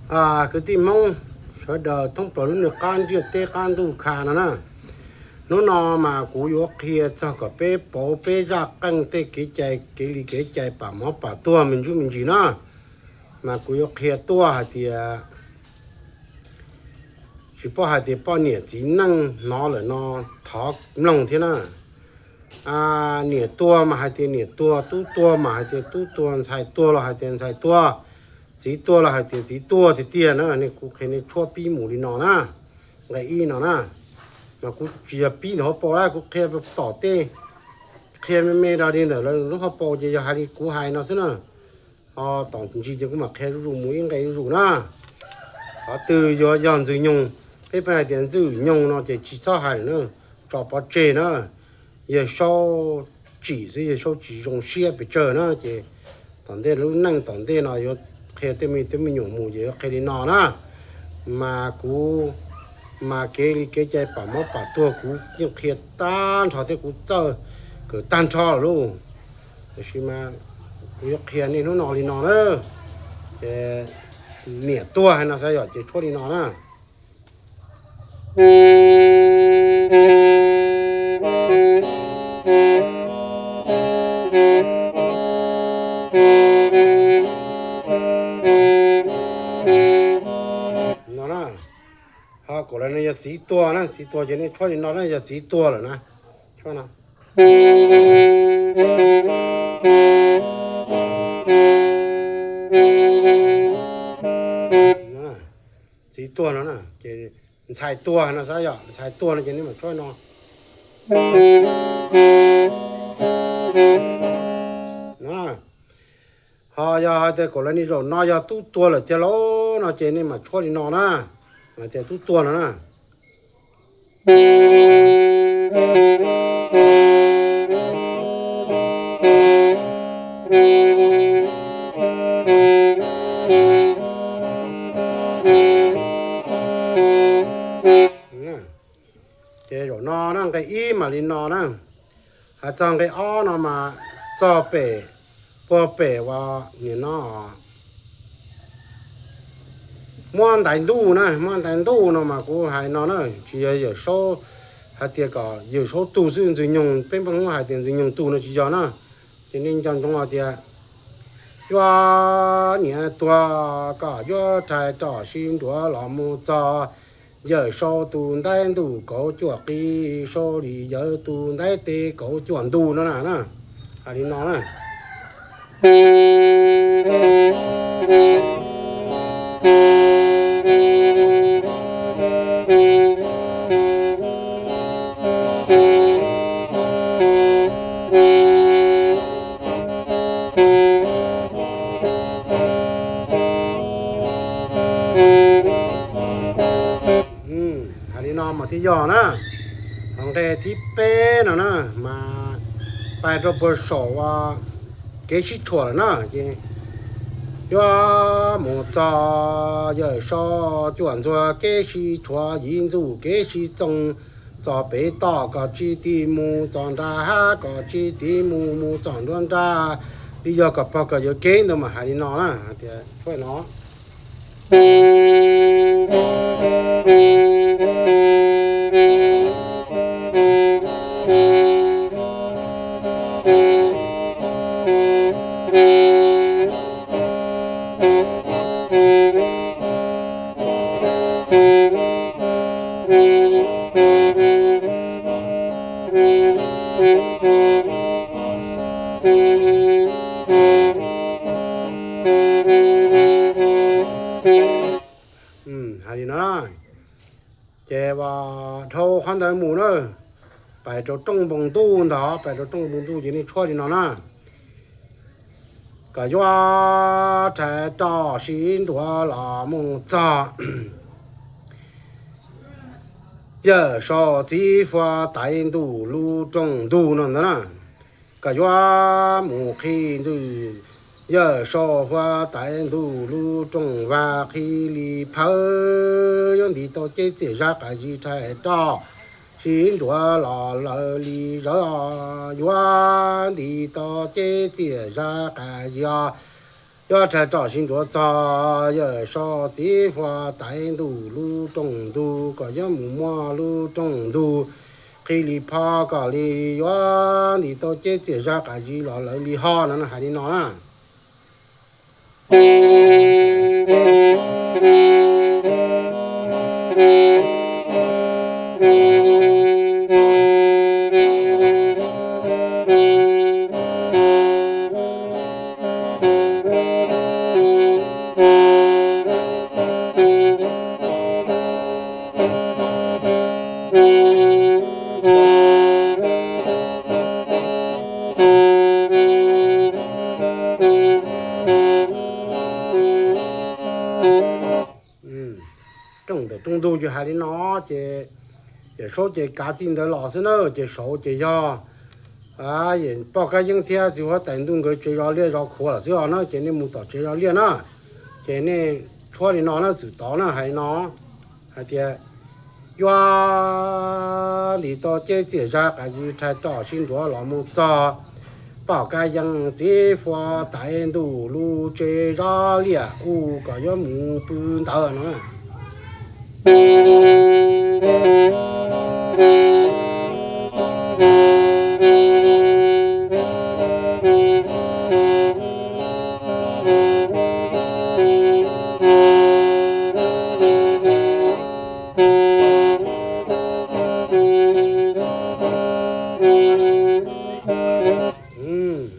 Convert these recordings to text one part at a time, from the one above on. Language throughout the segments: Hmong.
Kwv tij Hmoob sawv daws thoob plaws lub nws qab ntiaj teb qab ntuj kha no na, hnub no mas kuv yuav qhia txog kom peb pauv peb zaj qeej tej kev cai kev li kev cai pam mov pam tuag me ntsuj me ntsis na. Mas kuv yuav qhia tuaj hais tias, tsis paub hais tias poj niam txiv neej hnov lawm no thov mloog thiab na. Niam tuag mas hais tias niam tuag, tub tuag mas hais tias tub tuag, ntxhais tuag los hais tias ntxhais tuag, txiv tuag los hais tias txiv tuag tiag tiag na. Nej, kuv qhia nej tshuab pib mus li no na, nqe ib no na. Mas kuv tsis yog pib ntawm hauv paus lawm, kuv qhia tom tej, qhia me me rau li ntawm lub hauv paus ces yog hais li kuv hais no xwb na. Ho tom ntsis ces kuv mam qhia zuj zus mus ib nqe zuj zus na. Qhov twg yuav yog ntxwg nyoog, peb peb hais tias ntxwg nyoog no ces tsis txhob hais lawm na, tso pov tseg na. Yawg Saub tsim xwb, Yawg Saub tsis zoo siab pes tsawg na ces tom ntej lub neej tom ntej no yuav qhia tej me, tej me nyuam mus ces yuav qhia li no na. Mas kuv, mas kev li kev cai pam mov pam tuag kuv yeej qhia tag nrho thiab kuv txawj kawm tag nrho lawm lauj. Tiam sis mas kuv yuav qhia nej hnub no li no na. Ces niam tuag hais no xav yom, ces tshuab li no na. No na. Ho kaum lawv no yog txiv tuag na, txiv tuag ces nej tshuab li no na, yog txiv tuag lawm na. Tshuab no. Txiv tuag no na, ces ntxhais tuag no xav yom, ntxhais tuag no ces nej mam tshuab no. Ho yog hais tias kaum lawv ni zaum no yog tub tuag lawm tiag lauj no ces nej mam tshuab li no na, hais tias tub tuag no na. Ces zaum no na nqe ib mas li no na, hais txog nqe ob no mas txog pem, puag pem uas nim no muab ntais ntuj na, muab ntais ntuj no mas kuv hais no na, tsis yog Yawm Saub hais tias kom Yawm Saub tu xwb, Ntxwg Nyoog, peb Hmoob hais tias Ntxwg Nyoog tu no tsis yog na. Ces nej nco ntsoov hais tias, yuav niam tuag kom yuav rhais roj sib nruav los mus txog Yawm Saub tus ntaib ntuj kauv cuaj qib, Saub li Yawg tus ntaib tes kauv cuaj ntuj no na, hais li no na. Hais li no mas thiaj yog na. Ho nqe thib peb no na, mas pais rau puag saum uas kev sib tshuam lawm na, ces yuav mus txog Yawm Saub cuaj ntxuag kev sib tshuam, yim ntxuj kev sib txoog, txog pem toj kom tsis tiv mus txog nram hav, kom tsis tiv mus mus txog nruab nrag, li yog kom pog kom yawg kev ntawd mas hais li no na, hais tias tshuab no. Hais li no, ces uas dhau qhov ntawd mus na, pais rau rooj npoo ntuj ntag, pais rau rooj npoo ntuj ces nej tshuab li no na. Kom yuav rhais roj sib nruav los mus txog Yawm Saub txiv Huab Tais Ntuj lub rooj ntug no ntag na. Kom yuav mus qhib ntxwg Yawm Saub Huab Tais Ntuj lub rooj vag, qhib li phawv, yuav nti tau ceb txiaj zaj qas zis, rhais roj sib nruav los lawv li zawv os, yuav nti tau ceb txiaj zaj qas zis os. Yuav rhais roj sib nruav txog, yawm saub txiv huab tais ntuj lub rooj ntug, kom yuav mus muab lub rooj ntug qhib li phob, kom li yuav ntim tau ceb txiaj zaj qas zis los lawv li ho no, hais li no na. Rooj ntawm rooj ntug ces hais li no, ces yawm saub ces kav txij ntawd los xwb na, ces saud ces yog poj kab yeeb thiab txiv huab tais ntuj nkawd tsev zov liaj zov khuav lawm xwb os na, ces nej mus tom tsev zov liaj na, ces nej tshuab li no na, txwm tod na, hais li no, hais tias, yuav ntim tau ceb txiaj zaj qas zis, rhais roj sib nruav los mus txog poj kab yeeb txiv huab tais ntuj lub tsev zov liaj ub, kom yuav mus pw ntawd no.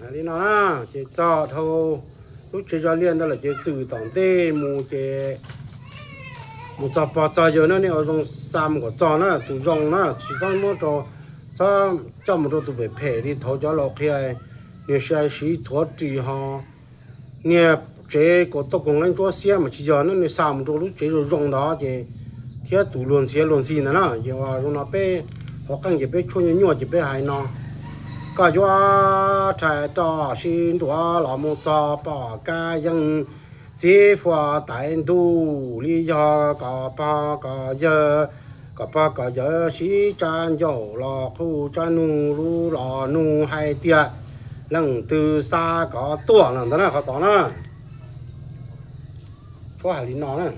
Hais li no na, ces txog dhau lub tsev zov liaj ntawd lawm ces txwm tom ntej mus ces mus txog pog txog yawg na, nej ua zoo xa mus kom txog na, tus zoo na, tsis txhob muab rau, txhob coj mus rau tus phem phem li thaud cov laus qhia, niag sai siv thuav ris ho niag tsev kaus tauj kaus nqeeb ntsuab xiab mas tsis yog na, nej xa mus rau lub tsev zoo zoo ntawd ces thiab tus luag ntxhiav luag ntxhi ntawd na. Ces ua zoo no peb hauv qeej ces peb tshuaj nyuaj nyuaj ces peb hais no, koj yuav rhais roj sib nruav los mus txog poj kab yeeb txiv huab tais ntuj li yog kom pog kom yawg, kom pog kom yawg sib tsa ncauj los qhuj tsa nug lub los nug hais tias leej twg xa kom tuaj no ntawd na, qhov tod na. Tshuab hais li no na.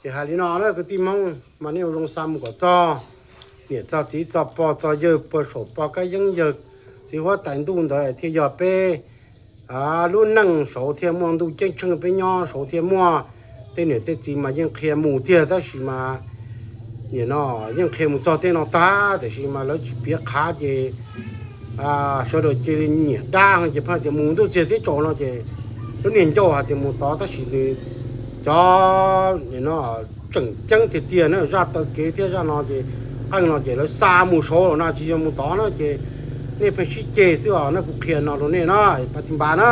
Ces hais li no na kwv tij Hmoob, mas nej ua zoo xa mus kom txog niam txog txiv txog pog txog yawg puag saum pog kab yeeb yawg txiv huab tais ntuj ntawd thiaj yog peb lub neej saud thiaj muaj ntuj ceeb tsheej, peb nyob saud thiaj muaj. Tej niam tej txiv mas yeej qhia mus tiag tab sis mas nim no yeej qhia mus txog tej no tag tiam sis mas lawv tsis piav qhav ces sawv daws cia li nyiam dab ces pheej tias mus ntuj txiag teb tsaus no ces lub niag ncauj hais tias mus tod tab sis nws cov tseem ceeb tiag tiag na, zaj taw kev thiab zaj no ces qeej no ces lawv xa mus saud los na tsis yog mus tod na ces nej pheej sib ceg xwb os na, kuv qhia no rau nej na, pa ti npa na.